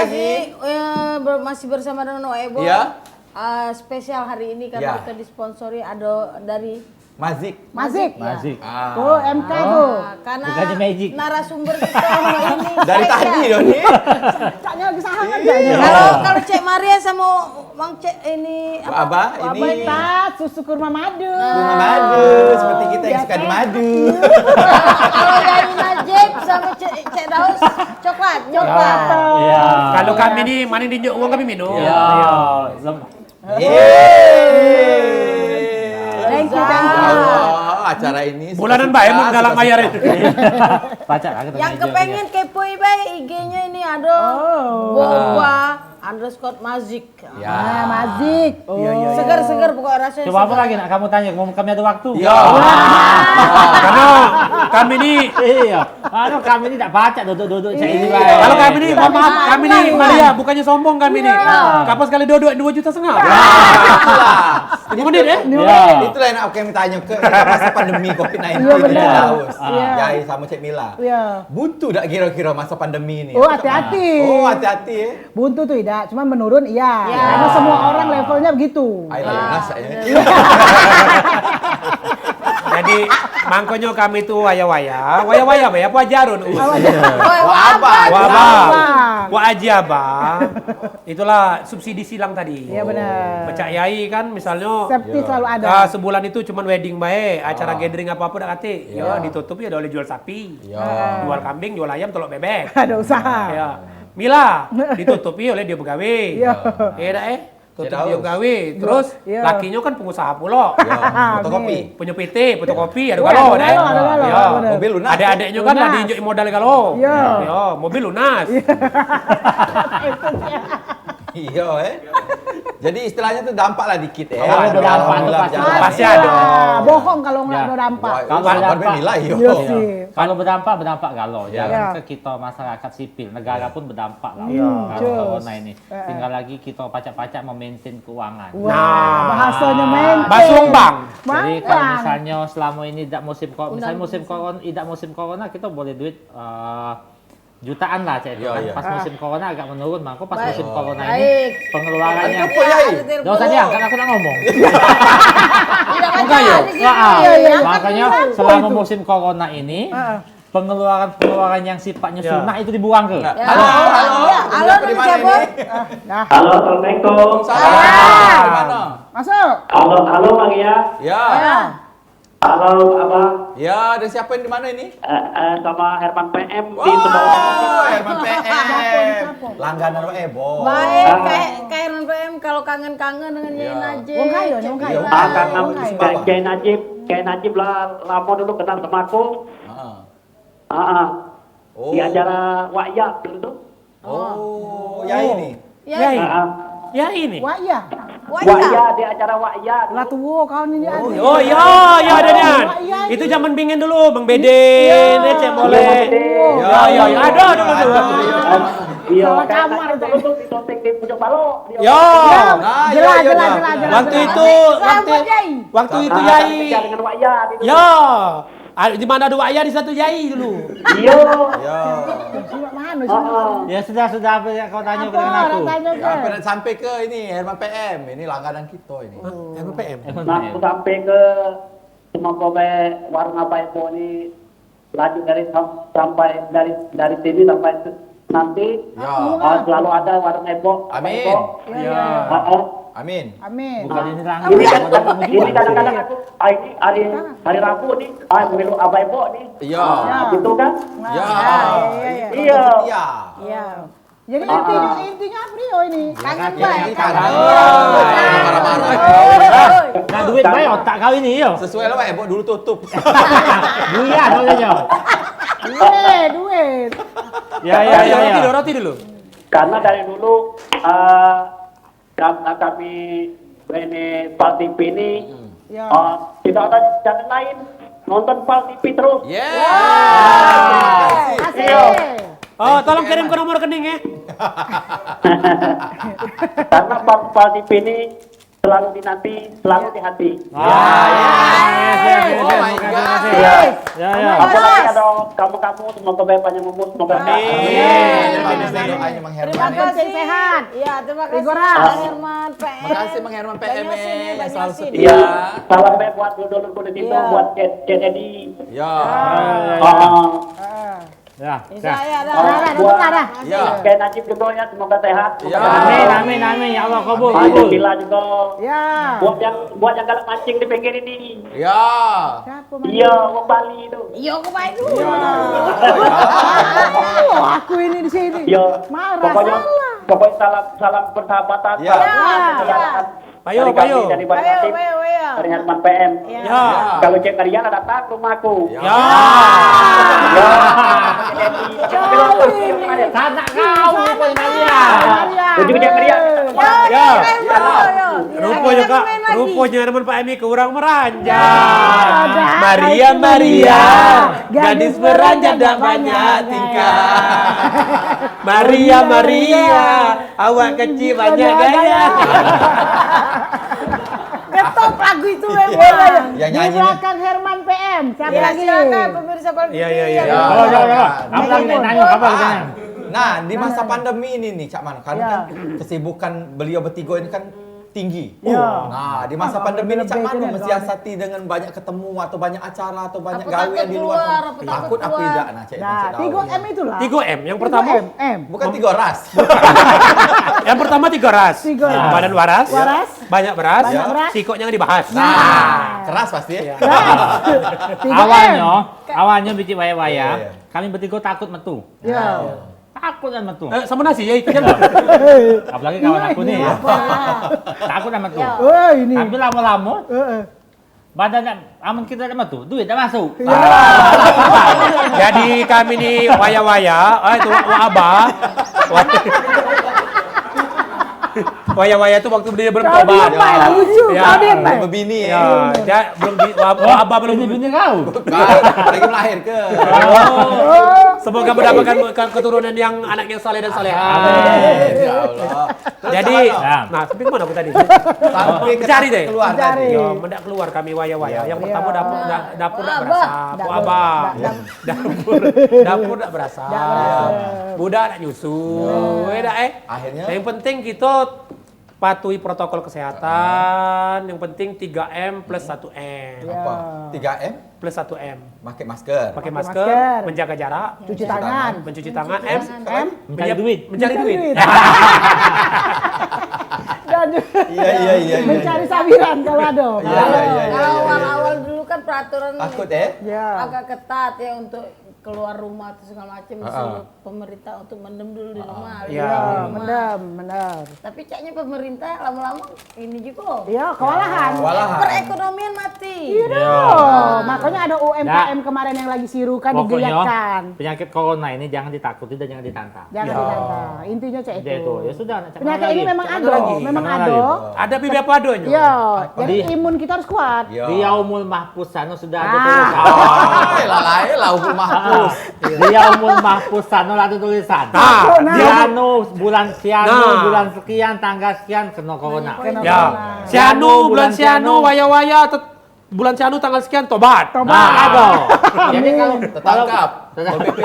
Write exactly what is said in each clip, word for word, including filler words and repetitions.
Ini eh, ber- masih bersama dengan Wak Ebo. Ya. Eh, spesial hari ini karena Ya. kita disponsori ada dari Mazik. Mazik. Ya. Mazik. Ah. Tuh, M K tuh. Nah, karena Bukannya magic. narasumber kita hari ini Dari spesial. tadi loh nih. Caknya lagi sangat Iya. kayaknya. Kalau kalau Cek Maria sama Mang Cek ini Wak Abah, ini Abah ini. Kita susu kurma madu. Kurma madu, seperti kita yang suka di madu. Kalau dari Najib sama Cek, Cek Daus, coklat, coklat. Iya. Kalau kami ni, mana dijuk uang kami minum. Iya. Lem- Yeay. Thank you, thank you. Ya Allah, acara ini Bulanan suka bae mun suka, galak suka mayar suka. itu. Pacak lah kita Yang meja, kepengen kepoy bae I G-nya ini ada. Oh. Boba underscore mazik. Ya. Ah, mazik. Oh. Iya, iya, iya. Segar-segar pokok rasanya Coba apa segar. lagi nak kamu tanya? Mau kami ada waktu? Iya. Karena kami ni Iya. Anu kami ni tak pacak duduk-duduk cak ini Iya. bae. Kalau kami ni, mohon maaf, Iya. kami ni Iya. Maria bukannya sombong kami ni. Iya. Kapan sekali duduk dua juta setengah? Itulah. Lima menit eh? Iya. Itulah yang nak kami tanya ke masa pandemi covid sembilan belas Iya, ini benar. kita haus. Ah. Iya. Yai sama Cek Mila. Iya. Buntu tak kira-kira masa pandemi ni? Oh, hati-hati. Oh, hati-hati eh. Buntu tuh idak, cuma menurun iya. Ya. Karena semua orang levelnya begitu. Ai lah lunas ya. Jadi mangkonyo kami tu waya-waya, waya-waya bae apa ajarun. Wah abah. Wah abah. Wah aji abah. Itulah subsidi silang tadi. Iya benar. Becak yai kan misalnyo Safety selalu ada. ah, sebulan itu cuman wedding bae, acara gathering apa-apa dak katik. Ya ditutup ya dah oleh jual sapi. Iya. Jual kambing, jual ayam, telok bebek. Ada usaha. Ya. Mila ditutupi oleh dia begawe. Iya. Ya dak eh? Tutup dia begawe. Terus Iya. lakinyo kan pengusaha pulo. Ya, fotokopi. Punya P T, fotokopi, ada Iya, galo ada dak eh? galo, ada galo, Ya. ada galo. Mobil lunas. Ada adiknyo kan Lunas. lah diinjek modal galo. Iya. Ya, mobil lunas. Iya. Itu dia. Iya eh. Jadi istilahnya tu dampak lah dikit eh. Oh, Ada berdampak tu alhamdulillah pasti. berjalan. Pasti ada. Ah, bohong kalau nggak Ya. ada dampak. Wah, Kalau itu dampak. sampai nilai yo. Iya sih. Kalau berdampak, berdampak galo. Ya. Jangan Ya. ke kita masyarakat sipil, negara pun berdampak lah. Ya. Kalau Cus. corona ini. Eh, eh. Tinggal lagi kita pacak-pacak memaintain keuangan. Wah, Nah. bahasanya main. Masuk bank. Jadi kalau Makan. misalnya selama ini tidak musim ko- misalnya Undang musim isi. corona, tidak musim corona kita boleh duit eh, jutaan lah cak itu Iya, kan. iya. Pas Ah. musim corona agak menurun, maka pas Baik. musim corona ini Baik. pengeluaran Ada yang apa, Yai? Ada telepon. Dak usah diangkat, aku nak ngomong. Tidak Bukan, ya? ada sini. Ah, ah. Iya, iya. Makanya Angkat dulu. selama musim corona ini, Ah, ah. pengeluaran-pengeluaran yang sifatnya Ya. sunnah itu dibuang ke? Nah, Ya. Halo, halo. Iya, halo, Dari mana siapa? ini? Ah, dah. Halo, assalamualaikum. Salam. Dari mana? Masuk. Halo, halo, Maria. Ya. Ya. Halo, Abah. Ya, ada siapa yang di mana ini? Eh, eh, sama Herman P M di Wah, Sumbawa. Herman P M. Siapa, siapa? Langganan Pak Ebo. Baik, Ah. kayak kayak Herman P M kalau kangen-kangen dengan Yai Iya. Najib, Wong kaya, Cik wong kaya. Iya, Mila. Ah, kangen Wong kaya. Kiai Najib, Kiai Najib lah lama dulu kenal sama aku. Heeh. Ah, ah. Oh. Di acara Wak Yak dulu tu. Oh, Yai ni. Yai. Yai. Ah, ah. Yai ni. Wak Yak. Wak Yak. Wak Yak, di acara Wak Yak dulu. Lah tuo kau ni. Oh, iya, iya, ada nian. Wak Yak ni. Itu zaman bingen dulu, Bang Bedin, Iya. eh, Cek Molek. Iya, Bang Bedin. Iya, iya, iya. Ada, ada, ada. Iya, Salah kayak kamar, tadi Cek. Dulu tu di syuting di Pucuk Balok. Iya. Nah, iya, jelas, iya, jelas, iya. jelas, jelas, Waktu jelas. itu, Selamat, waktu, Yai. waktu itu, Nah, Yai. kerja dengan Wak Yak gitu. Ya. Ah, di mana ada Wak Yak, di situ Yai dulu. Iya. Ya. Simak mana sih? Heeh. Ya sudah, sudah, apa yang kau tanya Apa dengan aku? nak tanya ke? Apa nak sampai ke ini, Herman P M? Ini langganan kita ini. Hah? Herman P M? Herman Nah, P M. aku sampai ke semoga bae warung apa itu ni lanjut dari sam- sampai dari dari sini sampai se- nanti Ya. ah, selalu ada warung Ebo. Amin. Ebo. Iya, Ya. iya. Heeh. Amin. Amin. Bukan ini Ah, langit, ini bukan kan- kamu ini juga. kadang-kadang aku, ah, ini hari, hari Rabu nih, ah, melu Abah Ebo nih. Iya. Ah, gitu kan? Ya. Ah, iya, iya. Iya. Iya. Iya. Jadi Ah. intinya, intinya apa dia ini? Kangen, Iya, Pak. ini kangen. Marah-marah. Nah, duit bae otak kau ini, yo. Sesuai lah, Pak Ebo dulu tutup. Buya, makanya. Duit, duit. Ya, ya, ya, Roti ya. dulu, roti dulu. Karena dari dulu, eh, Karena kami ini Pal T V ini, Hmm. Ya. eh, tidak ada channel lain. Nonton Pal T V terus. Yeah. Wah. Asik. Iya. Oh, tolong kirim ke nomor rekening ya. Karena Pal, Pal T V ini selalu dinanti, selalu di hati. Ah, yes, yes, yes, Oh yes, my terima kasih, God. terima kasih. Iya. Ya, ya. Apa lagi ada kamu-kamu, semoga baik panjang umur, semoga sehat. Amin. Amin. Doanya Mang Herman. Terima kasih. Sehat. Iya, terima kasih Bang Herman P M. Makasih Mang Herman P M, eh, yang selalu setia. Iya. Salam baik buat dulur-dulur di situ, buat Cek, Cek Dedi. Ya. Ah. Ya, saya ada. Buat Cek Najib juga ya, semoga sehat. Ya. Amin, amin, amin. Ya Allah, kabul, kabul. Bila juga. Ya. Buat yang, buat yang galak mancing di pinggir ini. Ya. Iya, wong Bali itu. Iya, aku main dulu. Iya. Oh, aku ini di sini. Iya. Marah. Pokoknya, pokoknya salam, salam persahabatan. Iya. Salam persahabatan. Payo, dari kami, payo. Dari Bali Natif, payo, payo. Dari Herman P M. Iya. Kalau Cek Maria lah datang ke rumahku. Iya. Iya. Sanak kau, Cek Maria. Ujung Cek Maria. Iya. Iya. Ruponyo, Kak, ruponyo Herman P M ni kurang meranjat. Maria, Maria, gadis beranjat dak banyak tingkah. Maria, Maria, awak kecil banyak gaya. Getop lagu itu memang. Yang nyanyi di belakang Herman P M. Siapa lagi? Silakan pemirsa Palembang. Iya, iya, iya. Iya. Apa lagi? Nah, di masa pandemi ini nih, Cak Man, kan, kan kesibukan beliau bertiga ini kan tinggi. Iya. Nah, di masa pandemi ni, Cak Mano mensiasati dengan banyak ketemu atau banyak acara atau banyak gawe yang di luar sana? Takut apa tidak? Nah, cek, nah, cek tahu. Tiga M itulah. Tiga M. Yang pertama, bukan tiga ras. Yang pertama tiga ras. Tiga ras. Badan waras, banyak beras, sikok jangan dibahas. Nah, keras pasti. Iya. Tiga M. Awalnya, awalnya biji waya-waya, kami bertiga takut metu. Iya. Takut kan metu. Eh, sama nasi ya itu kan. Apalagi kawan aku ni. Takut kan metu. Tapi lama-lama, badan dak, amun kita dak metu, duit dak masuk. Jadi kami ni waya-waya, eh, tu wak abah. Waya-waya tu waktu dia belum tobat. Ya. Belum bini. Ya, dia belum bi-, wak abah belum bini kau. Lagi melahir ke? Semoga mendapatkan ke-, keturunan yang anaknya saleh dan salehah. Amin. Ya Allah. Jadi, nah, sampai mana aku tadi? Sampai ke cari deh. Keluar tadi. Ya, mendak keluar kami waya-waya. Yang pertama dapur, da-, dapur dak berasa. Wak abah. Dapur, dapur dak berasa. Budak dak nyusu. Eh, dak, eh. Akhirnya? Yang penting kita patuhi protokol kesehatan, yang penting tiga M plus satu M. Apa? Tiga M? Plus satu M. Pakai masker. Pakai masker, menjaga jarak, cuci tangan, mencuci tangan, M, mencari duit. Mencari duit. Iya, iya, iya. Mencari sabiran kalau ada. Iya, iya, iya. Kalau awal-awal dulu kan peraturan agak ketat ya untuk keluar rumah atau segala macam, disuruh pemerintah untuk mendem dulu di rumah. Iya, mendem, benar. Tapi caknya pemerintah lama-lama ini juga. Iya, kewalahan. Kewalahan. Perekonomian mati. Iya. Makanya ada U M K M kemarin yang lagi siru kan, digeliatkan. Penyakit corona ini jangan ditakuti dan jangan ditantang. Jangan ditantang. Intinya cak itu. Ya sudah, penyakit ini memang ada, memang ada. Ada bibit apa adanya. Iya. Jadi imun kita harus kuat. Di Yaumul Mahfuz sana sudah ada tulisan. Ah, lah, lah, Lauhul Mahfuz. Di Yaumul Mahfuz sana lah ada tulisan. Sianu, bulan sianu, bulan sekian, tanggal sekian, kena corona. Ya. Sianu, bulan sianu, waya-waya, bulan sianu, tanggal sekian, tobat. Tobat. Nah, ada. Jadi kalau, kalau tertangkap, Pol P P.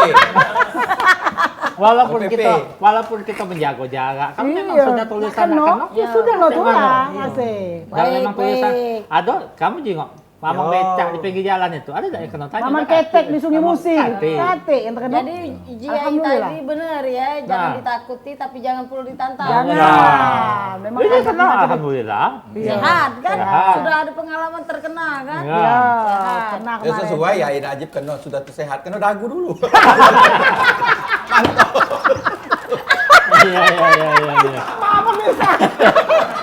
Walaupun kita, walaupun kita menjaga jarak, kan memang sudah tulisan kena, ya sudah lah, tuh lah. Masih. Dan memang tulisan, ada, kamu jengok. Mamang becak di pinggir jalan itu, ada dak yang kena tanya? Mamang ketek di Sungai Musi. Katik yang terkena. Jadi, Ji Ai tadi bener ya, jangan ditakuti tapi jangan pula ditantang. Jangan. Memang ini kena, alhamdulillah. Sehat kan? Sehat. Sudah ada pengalaman terkena kan? Ya. Sehat. Ya, sesuai ya, Ida Ajib kena sudah tu sehat, kena dagu dulu. Mantap. Iya, iya, iya, iya, iya. Mamang bisa.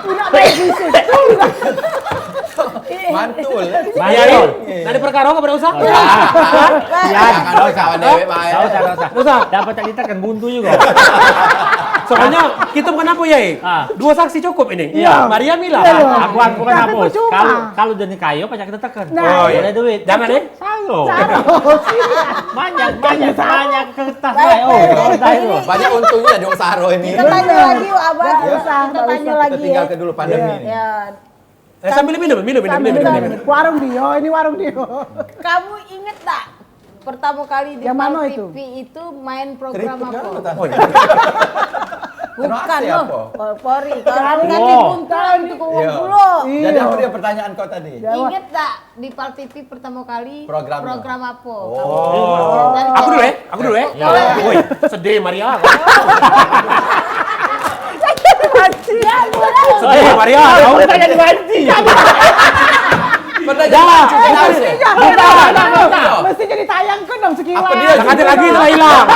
Udah baik fisik. Mantul. Iya, iya. Dari perkara apa, dak usah? Jangan usah, dewek bae. Dak usah, dak usah. Dak usah. Dapat tak kita kan buntu juga. Soalnya kita bukan apa ya? Dua saksi cukup ini. Iya. Maria Mila. Aku, aku kan apa? Kalau, kalau jadi kayo, pacak kita tekan. Nah. Oh, iya. Boleh duit. Jangan, eh? Saro. Banyak, banyak, banyak kertas lah. Oh, banyak untungnya dong saro ini. Kita tanya lagi, Abah. Kita tanya lagi. Tinggalkan dulu pandemi ini. Eh, sambil minum, minum, minum, minum, minum. Warung dia, ini warung dia. Kamu inget tak pertamo kali di Yang mano Pal itu? T V itu main program Keriput apa? Kan lu tadi. Oh, iya. Bukan Terima kasih, loh. Apa? Pol-, Polri. Kalau Jangan kan Oh. dibuntulan itu ke wong Iya. pulo. Iya. Jadi apa dia pertanyaan kau tadi? Jawab. Inget tak di Pal T V pertamo kali Program apa? program apa? Oh. Dari Aku dulu, eh? Aku dulu, eh? Ya. Woi, sedih Maria. Sedih Maria, kau. Pernah jadi banci. Pernah jadi banci, kenapa sih? Mesti jadi tayang ke dong sekilo. Apa dia? Ada lagi telah hilang.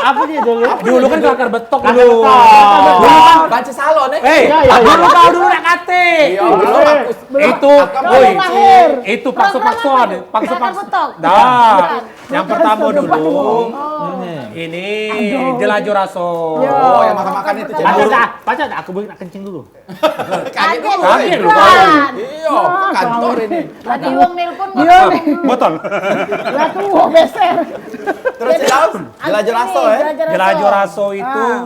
Apa dia dulu? Dulu kan kelakar betok Kelakar dulu. betok. Dulu kan Banci salon, eh? Eh, Iya, iya, iya. dulu kau dulu nak kate. Iya, dulu aku. Itu, Belum woi, lahir. itu pakso-paksoan, Program apa? pakso-pakso. Kelakar betok. Dah. Bukan. Yang pertamo dulu. Oh. Ini Aduh. Jelajo Raso. Yo. Oh, yang makan-makan itu, Program Cik. Baca apa? dah, baca dah, aku nak kencing dulu. Kaget Kaget dulu. Kaget dulu. Iya, ke kantor ini. Tadi wong nelpon Iya. ngomong. Botol. Lah tuh, beser. Terus Jadi, Cik Daus, Jelajo Raso, eh? Jelajo Raso. Jelajo Raso itu Ah.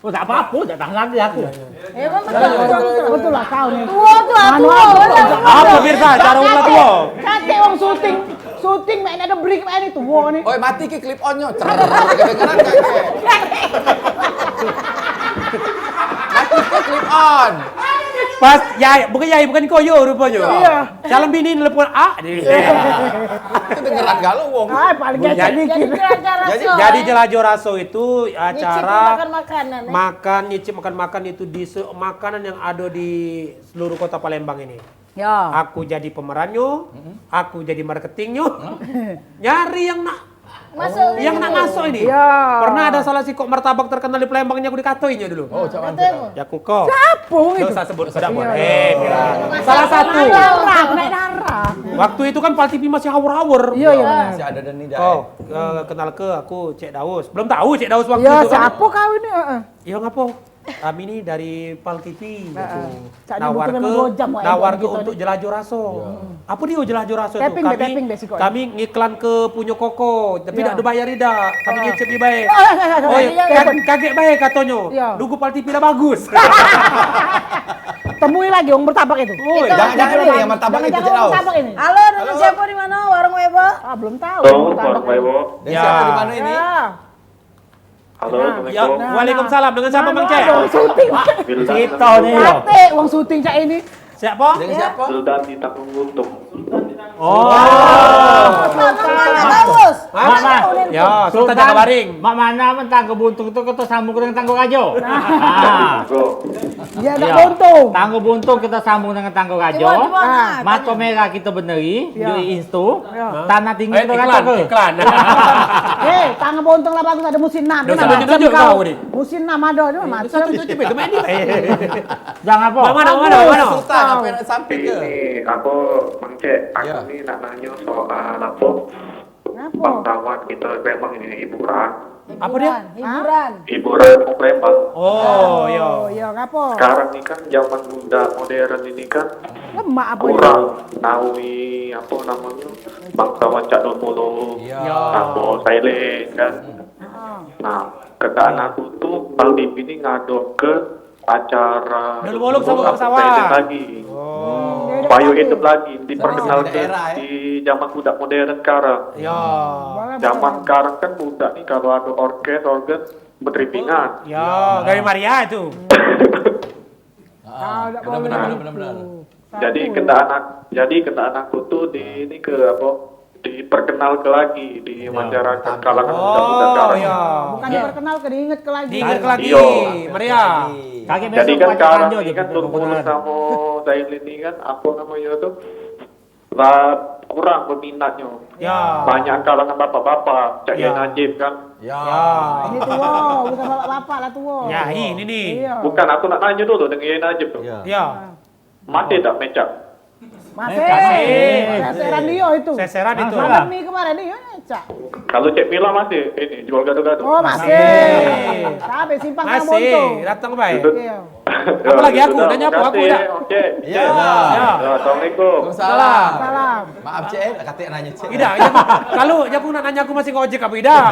Oh, tak apa-apa, tak tahan lagi aku. Emang betul, betul, betul. Betul lah kau ni. Tua tu, ah, Anu tua, apa? tua, tua. Apa, Firsa? Cara wong lah tua. Kate wong syuting, syuting mek nak ada break mek ni tua ni. Oi, mati ki clip on-nyo. Cer, kedengeran gak ke? Mati ki clip on. Pas, ya, bukan ya, bukan koyo rupanyo. Iya. Calon bini nelpon, "Ah," dia. Kedengeran galo wong. Ah, paling Jadi, kecek dikit. Jadi, Jadi, Jelajo Raso itu Nyicip acara makan makanan, eh. makan, nyicip makan-makan itu di se-, makanan yang ada di seluruh kota Palembang ini. Ya. Aku jadi pemerannyo, Mm-mm. aku jadi marketingnyo. Nyari yang nak Masuk Yang nak masuk ini. Ya. Pernah ada salah sikok martabak terkenal di Palembang yang aku dikatoinyo dulu. Oh, cak Kata mana? Jaku kau. Siapa wong Nggak itu? usah sebut, Nggak usah sebut. Iya, iya. Eh, Mira. Salah satu. Darah, naik darah. Waktu itu kan Pal T V masih awur-awur. Iya, iya, benar. Masih ada Deni Jai. Kau, eh, kenal ke aku Cek Daus. Belum tahu Cek Daus waktu Iya, itu kan. siapa kau ini? Heeh. Iya, ngapo? Kami ni dari Pal T V, Heeh. gitu. Cak ni Nawar butuh ke, memang dua jam, wak, nawar ke gitu untuk ni. Jelajo Raso. Iya. Apa dia Jelajo Raso tu? Tapping deh, Kami, tapping deh, sikok. kami ngiklan ke punyo koko, tapi Iya. dak dibayar idak. Kami Heeh. ngicip di bae. Heeh, heeh, heeh, Oi, heeh. Iya, iya. ka-, kaget bae katonyo. Iya. Nunggu Pal T V lah bagus. Temui lagi wong martabak itu. Oi. Itu Jangan-jangan ada ini yang martabak itu, Jangan-jangan Cik Daus. martabak ini. Halo, dengan Halo. siapa di mana? Warung Webo? Ah, belum tahu. Tahu, Martabak Warung ini. Webo. Dan Ya. siapa di mana ini? Ya. Halo, Nah, Assalamualaikum. Ya, waalaikumsalam. Dengan siapa, Bang Cek? Aduh, syuting. Wildan Cerita ni, ya. Kate, wong syuting cak ini. Siapa? Dengan siapa? Wildan di Tanggung Buntung. Oh. Sultan. Sultan, Sultan. Bagus. Hah? Mak, Mak. Ya, Sultan Sultan, Jakabaring. Mak mana men Tanggung Buntung tu kita sambung dengan Tanggung Rajo. Nah. Ah. Go. Dia nak Iya. buntung. Tanggung Buntung kita sambung dengan Tanggung Rajo. Cuba, cuba, Ah. nah, Mato tanya. Merah kita beneri, Iya. di Instu. Iya. Tanah Tinggi Eh, kita iklan, kata ke? iklan. Eh, Tanggung Buntung lah bagus, ada musim enam. Dah Nah, satu macam juta kau. kau ni. Musim enam ada tu, Eh, macam. satu juta, cuba, cuba ni. Jangan apa? Mak mana, mak mana, mak mana? Sultan, apa yang nak sampai ke? Ini, aku, Mang Cek, aku Ya. ni nak nanya soal apa? Ngapa? Bangsawan kita memang ini hiburan. Apa dia? Hiburan, hiburan. Hiburan ke Palembang. Oh, Oh, iya. iya, ngapa? Sekarang ni kan zaman muda modern ini kan Lemak apa kurang ini? nawi apa namanya bangsawan cak dulu-dulu. Iya. Apa silent kan. Heeh. Nah, keadaan aku tu Bang Bibi ni ngadok ke acara Dulu bolong sama dulu aku bangsawan. Silent lagi. Oh. Dia Payo dah itu lagi Sering diperkenalkan di daerah, eh. di zaman budak modern sekarang. Ya. Zaman sekarang kan budak ni kalau ada orkes, organ, berterimbingan. Ya, gawe Maria itu. Ah, benar, benar, benar, benar. Jadi kena anak, jadi kena anakku tu di ini ke apa? Diperkenalke lagi di masyarakat kalangan muda-muda sekarang. Oh, iya. Bukan diperkenalke, diingetke lagi. Diingetke lagi, Maria. Kagek Jadi besok kan baca sekarang aja ni je kan kita Nurul sama Zailin ni kan, apa namanya tu, lah kurang peminatnya. Ya. Banyak kalangan bapak-bapak, cak Ya. Yai Najib kan. Ya. Ya. Ini tua, bukan bapak-bapak lah tua. Ya, ini ni. Iya. Bukan, aku nak nanya dulu dengan Yai Najib tu. Ya. Ya. Masih tak mecak? Masih. Masih. Seseran dia itu. Seseran itu. Malam ni kemarin ni, ya, Cak. Kalau Cek Mila masih ini jual gado-gado. Oh, masih. Masih. Sampai simpang Masih. Tambun tu. Datang baik. Iya. Ya, Apa lagi aku? sudah, Tanya apa? Aku makasih, dah. Oke. Ya. Ya. Ya. Ya, Assalamualaikum. Waalaikumsalam. Salam. Maaf, Cek, eh, katek nanya, Cek. Idak, idak. Kalau aku nak nanya aku masih ngojek apa idak?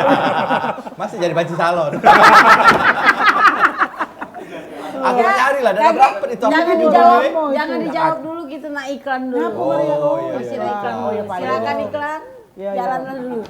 Masih jadi banci salon. Aku nak nyari lah, dalam Jangan, rapat itu apa jangan judulnya, dijawab, eh? jangan dijawab dulu, kita nak iklan dulu. Ngapa, Maria? Oh, iya, Masih iya. ada iklan Oh, dulu. iya, Pak. Silakan iklan. Jalan dulu.